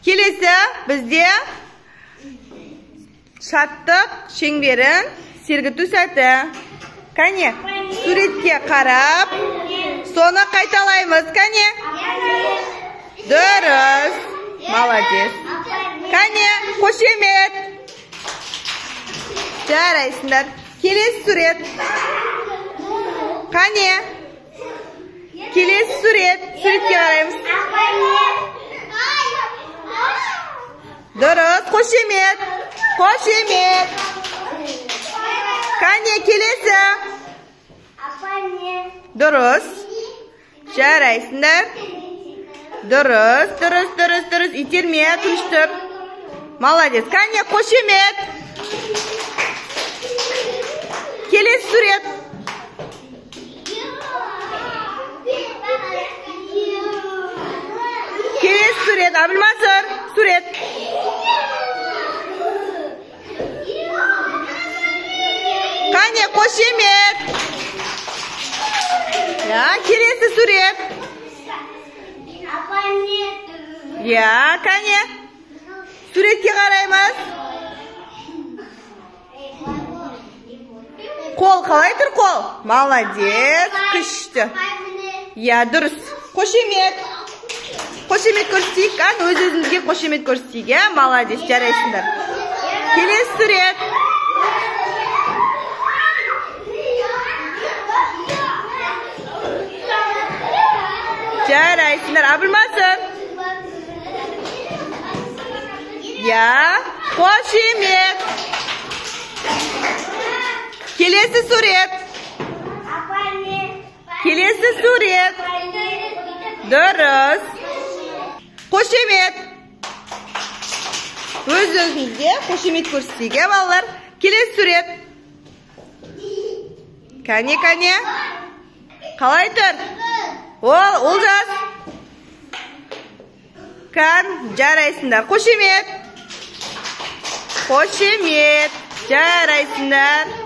Келесі бізде шаттық шеңберін сергіту сәті. Кәне, суретке қарап, соны қайталаймыз. Кәне. Дұрыс. Молодец. Кәне, қошемет. Жарайсыңдар. Келесі сурет. Кәне. Келесі сурет. Суретке қараймыз. Дұрыс, қошемет. Қошемет. Кәне, келесі. Дұрыс. Жарайсыңдар. Дұрыс, дұрыс, дұрыс, дұрыс. Итерме, тыныш тұр. Молодец. Кәне, қошемет. Келесі сурет. Келесі сурет. Әбілмансұр, сурет. Кәне, қошемет. Я, келесі сурет. Я, кәне. Суретке қараймыз. Қол қалай тұр, қол? Молодец, күшті. Я, дұрыс. Қошемет. Қошемет көрсетейік, кән, өз-өзімізге қошемет көрсетейік, иә? Молодец, жарайсыңдар. Келесі сурет. Жарайсыңдар. Әбілмансұр. Я, қошемет. Келесі сурет. Келесі сурет. Дұрыс. Қошемет. Өз-өзіңізге қошемет көрсетейік, иә, балалар? Келесі сурет. Кәне, кәне. Қалай тұр? Ол, Олжас. Кән, жарайсыңдар. Қошемет. Қошемет. Жарайсыңдар.